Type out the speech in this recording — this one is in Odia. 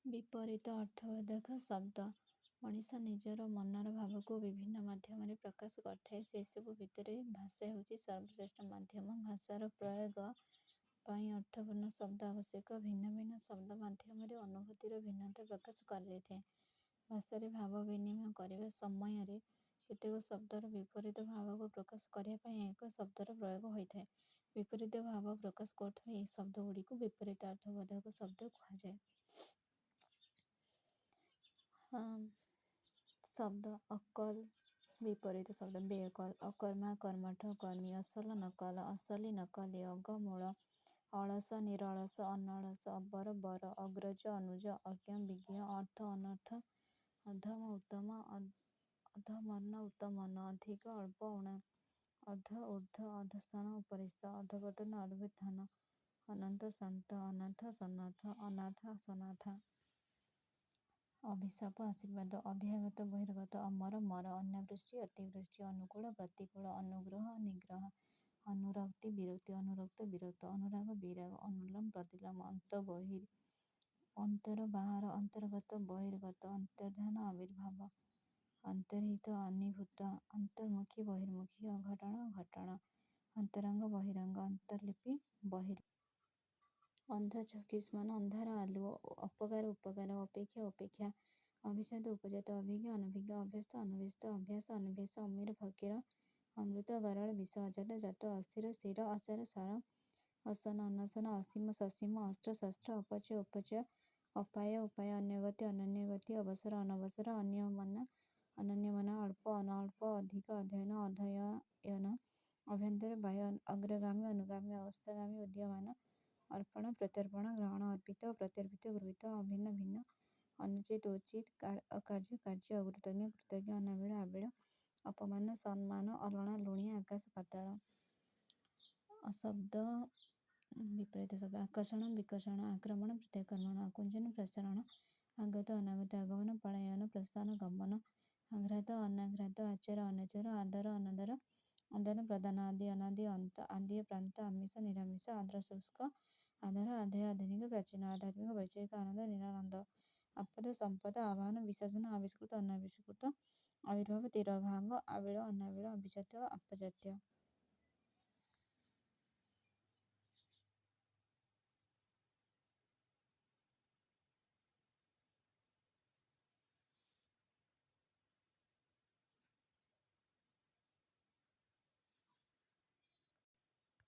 ବିପରୀତ ଅର୍ଥବୋଧକ ଶବ୍ଦ। ମଣିଷ ନିଜର ମନର ଭାବକୁ ବିଭିନ୍ନ ମାଧ୍ୟମରେ ପ୍ରକାଶ କରିଥାଏ। ସେସବୁ ଭିତରେ ଭାଷା ହେଉଛି ସର୍ବଶ୍ରେଷ୍ଠ ମାଧ୍ୟମ। ଭାଷାର ପ୍ରୟୋଗ ପାଇଁ ଅର୍ଥପୂର୍ଣ୍ଣ ଶବ୍ଦ ଆବଶ୍ୟକ। ଭିନ୍ନ ଭିନ୍ନ ଶବ୍ଦ ମାଧ୍ୟମରେ ଅନୁଭୂତିର ଭିନ୍ନତା ପ୍ରକାଶ କରାଯାଇଥାଏ। ଭାଷାରେ ଭାବ ବିନିମୟ କରିବା ସମୟରେ କେତେକ ଶବ୍ଦର ବିପରୀତ ଭାବକୁ ପ୍ରକାଶ କରିବା ପାଇଁ ଏକ ଶବ୍ଦର ପ୍ରୟୋଗ ହୋଇଥାଏ। ବିପରୀତ ଭାବ ପ୍ରକାଶ କରୁଥିବା ଏହି ଶବ୍ଦଗୁଡ଼ିକୁ ବିପରୀତାର୍ଥବୋଧକ ଶବ୍ଦ କୁହାଯାଏ। ଶବ୍ଦ ଅକଲ ବିପରୀତ ଶବ୍ଦ ବେଅକଲ, ଅକର୍ମା କର୍ମଠ କର୍ମୀ, ଅସଲ ନକଲ, ଅସଲି ନକଲି, ଅଗମୂଳ ଅଳସ ନିରଳସ, ଅନଳସ, ଅବର ବର, ଅଗ୍ରଜ ଅନୁଜ, ଅଜ୍ଞ ବିଜ୍ଞ, ଅର୍ଥ ଅନର୍ଥ, ଅଧମ ଉତ୍ତମ, ଅଧମର୍ଣ୍ଣ ଉତ୍ତମର୍ଣ୍ଣ, ଅଧିକ ଅଳ୍ପ ଊଣା, ଅଧ ଊର୍ଦ୍ଧ୍ୱ, ଅଧସ୍ତନ ଉପରିସ୍ଥ, ଅଧଃପତନ ଅଭ୍ୟୁତ୍ଥାନ, ଅନନ୍ତ ଶାନ୍ତ, ଅନାଥ ସନାଥ, ଅନାଥା ସନାଥା। ଅଭିଶାପ ଆଶୀର୍ବାଦ, ଅଭ୍ୟାଗତ ବହିରାଗତ, ଅମର ମର, ଅନାବୃଷ୍ଟି ଅତିବୃଷ୍ଟି, ଅନୁକୂଳ ପ୍ରତିକୂଳ, ଅନୁଗ୍ରହ ନିଗ୍ରହ, ଅନୁରକ୍ତି ବିରକ୍ତି, ଅନୁରକ୍ତ ବିରକ୍ତ, ଅନୁରାଗ ବିରାଗ, ଅନୁଲୋମ ପ୍ରତିଲୋମ, ଅନ୍ତଃ ବହିଃ, ଅନ୍ତର ବାହାର, ଅନ୍ତର୍ଗତ ବହିର୍ଗତ, ଅନ୍ତର୍ଧାନ ଆବିର୍ଭାବ, ଅନ୍ତର୍ହିତ ଅନ୍ୟୀଭୂତ, ଅନ୍ତର୍ମୁଖୀ ବହିର୍ମୁଖୀ, ଅଘଟଣ ଘଟଣ, ଅନ୍ତରଙ୍ଗ ବହିରଙ୍ଗ, ଅନ୍ତର୍ଲିପି ବହିର୍ଲିପି। ଅନ୍ଧ ଚକ୍ଷୁଷ୍ମାନ୍, ଅନ୍ଧାର ଆଲୁଅ, ଅପକାର ଉପକାର, ଅପେକ୍ଷା ଉପେକ୍ଷା, ଅଭିଜାତ ଉପଜାତ, ଅଭିଜ୍ଞ ଅନଭିଜ୍ଞ, ଅଭ୍ୟସ୍ତ ଅନଭ୍ୟସ୍ତ, ଅଭ୍ୟାସ ଅନଭ୍ୟାସ, ଅମୀର ଫକୀର, ଅମୃତ ଗରଳ ବିଷ, ଅଜାତ ଜାତ, ଅସ୍ଥିର ସ୍ଥିର, ଅସାର ସାର, ଅଶନ ଅନଶନ, ଅସୀମ ସସୀମ, ଅସ୍ତ୍ର ଶସ୍ତ୍ର, ଅପଚୟ ଉପଚୟ, ଅପାୟ ଉପାୟ, ଅନ୍ୟଗତି ଅନନ୍ୟଗତି, ଅବସର ଅନବସର, ଅନ୍ୟମନା ଅନନ୍ୟମନା, ଅଳ୍ପ ଅଳ୍ପ, ଅଧିକ ଅଧ୍ୟୟନ ଅଧ୍ୟୟନ, ଅଭ୍ୟନ୍ତର ବାହ୍ୟ, ଅଗ୍ରଗାମୀ ଅନୁଗାମୀ, ଅସ୍ତଗାମୀ ଉଦୀୟମାନ, ଅର୍ପଣ ପ୍ରତ୍ୟର୍ପଣ, ଗ୍ରହଣ ଅର୍ପିତ ପ୍ରତ୍ୟର୍ପିତ, ଗୃହୀତ, ଅଭିନ୍ନ ଭିନ୍ନ, ଅନୁଚିତ ଉଚିତ, ଅକାର୍ଯ୍ୟ କାର୍ଯ୍ୟ, ଅକୃତଜ୍ଞ କୃତଜ୍ଞ, ଅନାବିଳ ଆବିଳ, ଅପମାନ ସମ୍ମାନ, ଅଲଣା ଲୁଣିଆ, ଆକାଶ ପାତାଳ। ଶବ୍ଦ ବିପରୀତ ଶବ୍ଦ ଆକର୍ଷଣ ବିକର୍ଷଣ, ଆକ୍ରମଣ ପ୍ରତ୍ୟାକ୍ରମଣ, ଆକୁଞ୍ଚନ ପ୍ରସାରଣ, ଆଗତ ଅନାଗତ, ଆଗମନ ପଳାୟନ, ପ୍ରସ୍ଥାନ ଗମନ, ଆଘ୍ରାତ ଅନାଘ୍ରାତ, ଆଚାର ଅନାଚାର, ଆଦର ଅନାଦର, ଆଦାନ ପ୍ରଦାନ, ଆଦି ଅନାଦି, ଅନ୍ତ ଆଦ୍ୟପ୍ରାନ୍ତ, ଆମିଷ ନିରାମିଷ, ଆର୍ଦ୍ର ଶୁଷ୍କ, ଆଧାର ଆଧେୟ, ଆଧୁନିକ ପ୍ରାଚୀନ, ଆଧ୍ୟାତ୍ମିକ ବୈଚାରିକ, ଆନନ୍ଦ ନିରାନନ୍ଦ, ଆପଦ ସମ୍ପଦ, ଆବାହନ ବିସର୍ଜନ, ଆବିଷ୍କୃତ ଅନାବିଷ୍କୃତ, ଆବିର୍ଭାବ ତିରୋଭାବ, ଆବିଳ ଅନାବିଳ, ଅଭିଜାତ୍ୟ ଆପଜାତ୍ୟ।